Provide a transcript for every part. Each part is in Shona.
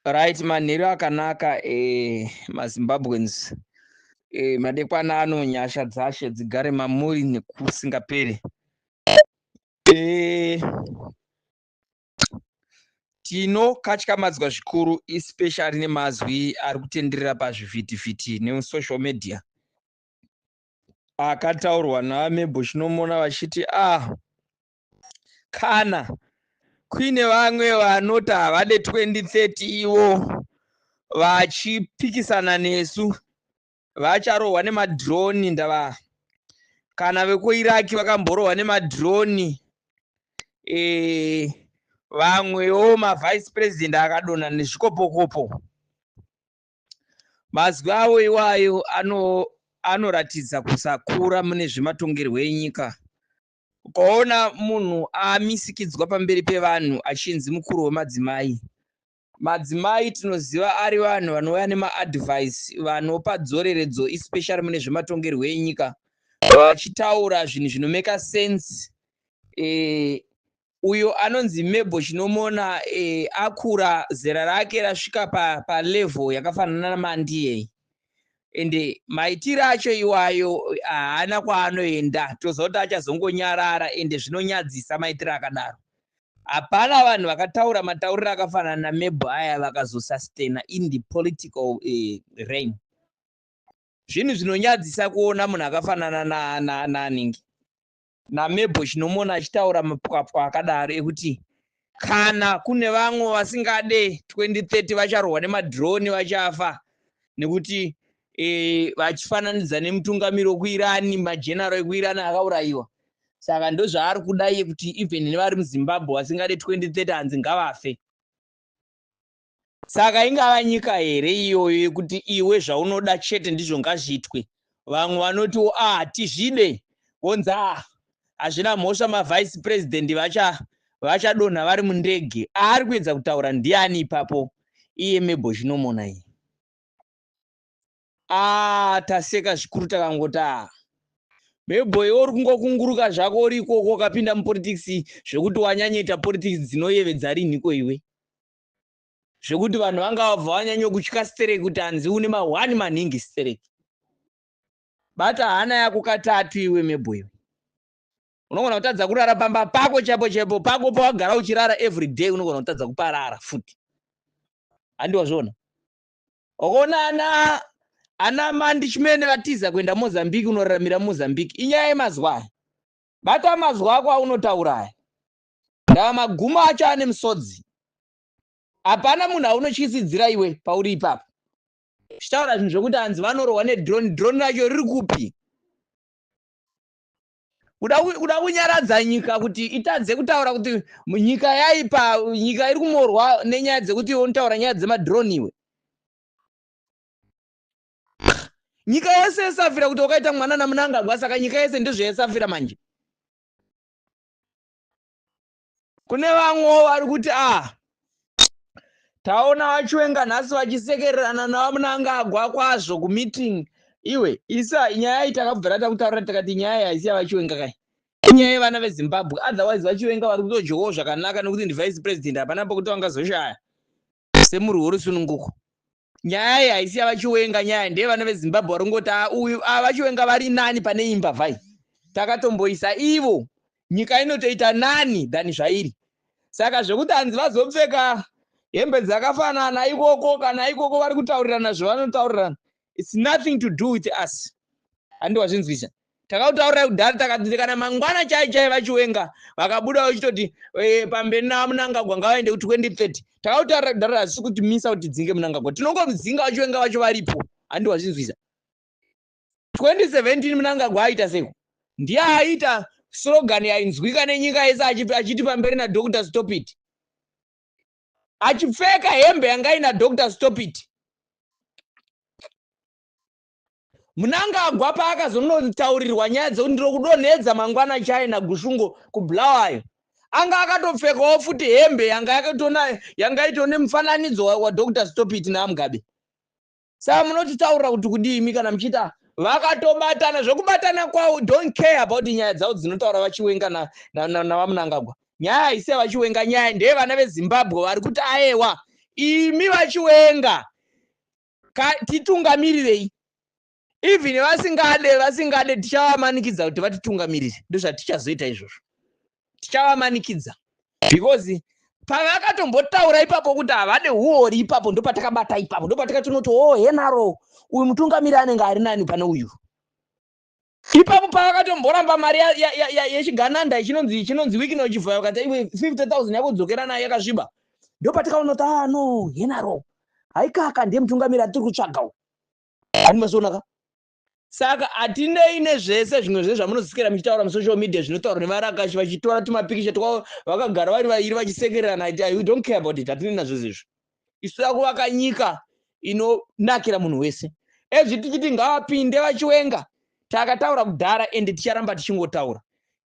Right, manheru akanaka maZimbabweans. Madekwana ano, nyasha dzashe dzigare mamuri nekusingaperi. Tinokatyamadzwa zvikuru, especially nemazwi ari kutenderera pazvivhitivhiti nemusocial media akataurwa naVaMabel Chinomona vachiti kana kuine vamwe vanoti havade 2030, ivo vachipikisana nesu, vacharohwa nemadrone. Ndava kana vekuIraki vakamborohwa nemadrone, vamwewo mavice president akadonha nezvikopokopo. Mazwi avo iwayo anoratidza kusakura mune zvematongerwo enyika. Ukaona munhu amisikidzwa pamberi pevanhu achinzi mukuru wemadzimai, madzimai tinoziva ari vanhu vanouya nemaadvice, vanopa dzoreredzo, especially mune zvematongerwo enyika, vachitaura zvinhu zvinomake sense. Uyo anonzi Mabel Chinomona akura, zera rake rasvika palevel yakafanana naMandiyei, ende maitiro acho iwayo haana kwaanoenda. Toziva kuti achazongonyarara, ende zvinonyadzisa maitiro akadaro. Hapana vanhu vakataura matauriro akafanana naMabel aya vakazosustaina in the political realm. Zvinhu zvinonyadzisa kuona munhu akafanana naningi naMabel Chinomona achitaura mapwapwa akadaro ekuti kana kune vamwe vasingade 2030 vacharohwa nemadrone, vachafa, nekuti vachifananidza nemutungamiri wekuIrani, mageneral ekuIrani akaurayiwa. Saka ndozvaari kuda iye, kuti even nevari muZimbabwe vasingade 2030 hanzi ngavafe. Saka ingava nyika here iyoyo yekuti iwe zvaunoda chete ndizvo ngazviitwe, vamwe vanotiwo tizvide, vonzi hazvina mhosva, mavice president vachadonha vari mundege? Aari kuedza kutaura ndiani ipapo, iye Mabel Chinomona iyi? Taseka zvikuru, takangoti Mabel, iwe uri kungokunguruka zvako uri ikoko, ukapinda mupolitics zvekuti wanyanyoita politics dzinoyevedza rinhiko iwe, zvekuti vanhu vanga vabva vanyanyokutya stereki kuti hanzi une mahwani manhingi stereki? Bata hana yako katatu iwe Mabel. Iwe unogona kutadza kurara pamba pako chaipo chaipo pako pawagara uchirara every day, unogona kutadza kuparara futi. Handiwa zviona, wakaona ana Mandi Chimene vatiza kuenda Mozambique, unoraramira Mozambique. Inyaya yemazwa aya. Bata mazwa ako aunotaura aya, ndava magumo acho ane musodzi. Hapana munhu aunotyisidzira iwe pauri ipapo uchitaura zvinhu zvokuti hanzi vanorohwa nedrone. Drone racho riri kupi? Kuda kunyaradza nyika kuti itadze kutaura kuti nyika yaipa, nyika iri kumorwa nenyaya dzekuti iwe unotaura nyaya dzemadrone. Iwe, nyika yese yesafira kuti wakaita mwana naMunangagwa, saka nyika yese ndizvo manje. Kune vamwewo vari kuti taona vaChiwenga nhasi vachisekererana navaMunangagwa kwazvo kumeeting. Iwe, isa nyaya iyi, takabvira takutaurira, takati nyaya iyi haisi yavaChiwenga kai, inyaya yevana veZimbabwe. Otherwise vaChiwenga vari kutodyawo zvakanaka nekuti ndivice president, hapana pokuti vangazoshaya semurwi werusununguko. Nyaya iyi haisi yavaChiwenga, nyaya ndeyevana veZimbabwe vari kungoti uyu vaChiwenga vari nani pane imba vhai takatomboisa ivo, nyika inotoita nani than zvairi. Saka zvekuti hanzi vazopfeka hembe dzakafanana ikoko, kana ikoko vari kutaurirana zvavanotaurirana, it's nothing to do with us. Handi wazvinzwisa? Takakutaurirai kudhara, takati kana mangwana chai chai vaChiwenga vakabuda vachitoti pamberi naMunangagwa, ngavaende ku2030, takakutaurirai kudhara, hazisi kuti misa kuti dzinge Munangagwa, tinongomudzinga vaChiwenga vacho varipo. Handi wazvinzwisa? 2017 Munangagwa aita seko, ndiye aita slogan yainzwika nenyika yese achiti pamberi naDr Stop It, achipfeka hembe yanga ina Dr Stop It. Munangagwa paakazonotaurirwa nyaya dzekuti ndiro kudonhedza mangwana China Gushungo kuBulawayo, anga akatopfekawo futi hembe yanga yakatona, yanga itone mufananidzo waDr Stop It naMugabe. Saka munotitaurira kuti kudii kana muchiita vakatobatana? Zvekubatana kwavo, don't care about nyaya dzavo dzinotaura vaChiwenga navaMunangagwa. Nyaya haisi yavaChiwenga, nyaya ndeyevana veZimbabwe vari kuti aewa. Imi vaChiwenga, titungamirirei. Even vasingade, tichavamanikidza kuti vatitungamirire. Ndozvatichazoita izvozvo, tichavamanikidza, because pavakatombotaura ipapo kuti havade huori, ipapo ndopatakabata, ipapo ndopatakatoona kuti, oh, henaro uyu mutungamiri anenge ari nani pane uyu. Ipapo pavakatomboramba mari yechigananda chinonzi Wicknell Chivayo, vakati, "Iwe, 50 000 yakudzokera nayo yakasviba," ndopatakaona kuti, ah, no, henaro haikaka, ndiye mutungamiri atiri kutsvagawo. Handimazoonaka. Saka hatinei nezvese zvimwe zvese zvamunozoswera muchitaura musocial media, zvinotaurwa nevarakashi vachitora tumapikicha twavo vakagara vari vairi vachisekererana. We don't care about it. Hatinei nazvo izvo. Isu toda kuvaka nyika inonakira munhu wese. Ezvi tichiti ngavapinde vaChiwenga, takataura kudhara ende ticharamba tichingotaura.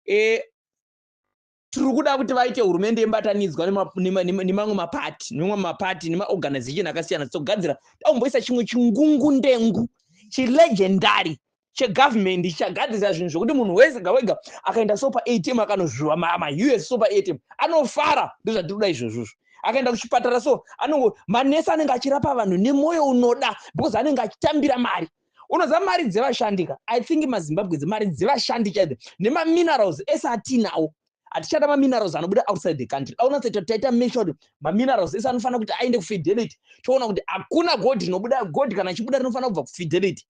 Tiri kuda kuti vaite hurumende yemubatanidzwa nemamwe mapati nemaorganization akasiyana, togadzira takumboisa chimwe chingungundengu chilegendary chegovernment chichagadzirisa zvinhu zvokuti munhu wese wega akaenda so paATM, akanozvuva maUS so paATM, anofara. Ndozvatiri kuda izvozvozvo. Akaenda kuchipatara so, anongo manesi anenge achirapa vanhu nemwoyo unoda, because anenge achitambira mari. Unoziva mari dzevashandika, I think maZimbabwe, dzemari dzevashandi chaidzo nemaminerals ese atinawo. Hatichada maminerals anobuda outside the country. Aunatsaita taita make sure kuti maminerals ese anofanira kuti aende kuFidelity. Toona kuti hakuna gold rinobuda. Gold kana ichibuda, rinofanira kubva kuFidelity.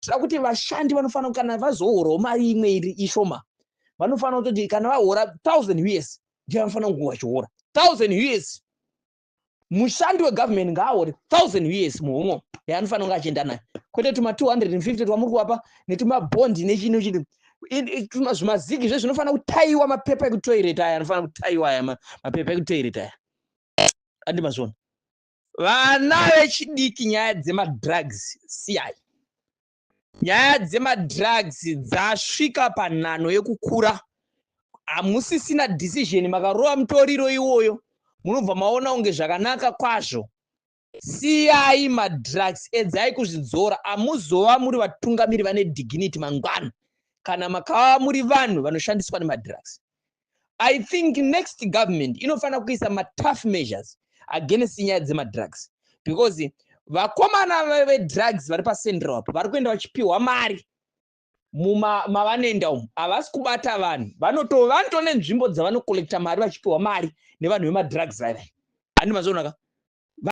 Toda kuti vashandi vanofanira, kana vazohorawo mari imwe iri ishoma, vanofanira kutoti kana vahora 1000 US, ndiyo vanofanira kunge vachihora 1000 US. Mushandi wegovernment ngaahore 1000 US muhomwe yaanofanira kunge achienda nayo, kwete tuma 250 twamuri kuvapa netumabhondi nechino chino zvimazigi zve zvinofanira kutaiwa. Mapepa ekutoilet aya anofanira kutaiwa aya, mapepa ekutoilet aya. Andi mazvona, vana vechidiki, nyaya dzemadrugs siyai. Nyaya dzemadrugs dzasvika panhano yekukura, hamusisina decision. Makarova mutoriro iwoyo, munobva maona kunge zvakanaka kwazvo. Siyai madrugs, edzai kuzvidzora. Hamuzova muri vatungamiri vane dignity mangwana kana makava muri vanhu vanoshandiswa nemadrugs. I think next government inofanira kuisa matough measures against nyaya dzemadrugs, because vakomana vedrugs vari pacentral apo vari kuenda vachipiwa mari mavanoenda umu. Havasi kubata vanhu, vanotone nzvimbo dzavanokolekta mari, vachipiwa mari nevanhu vemadrugs vaiva. Handi mazoonaka.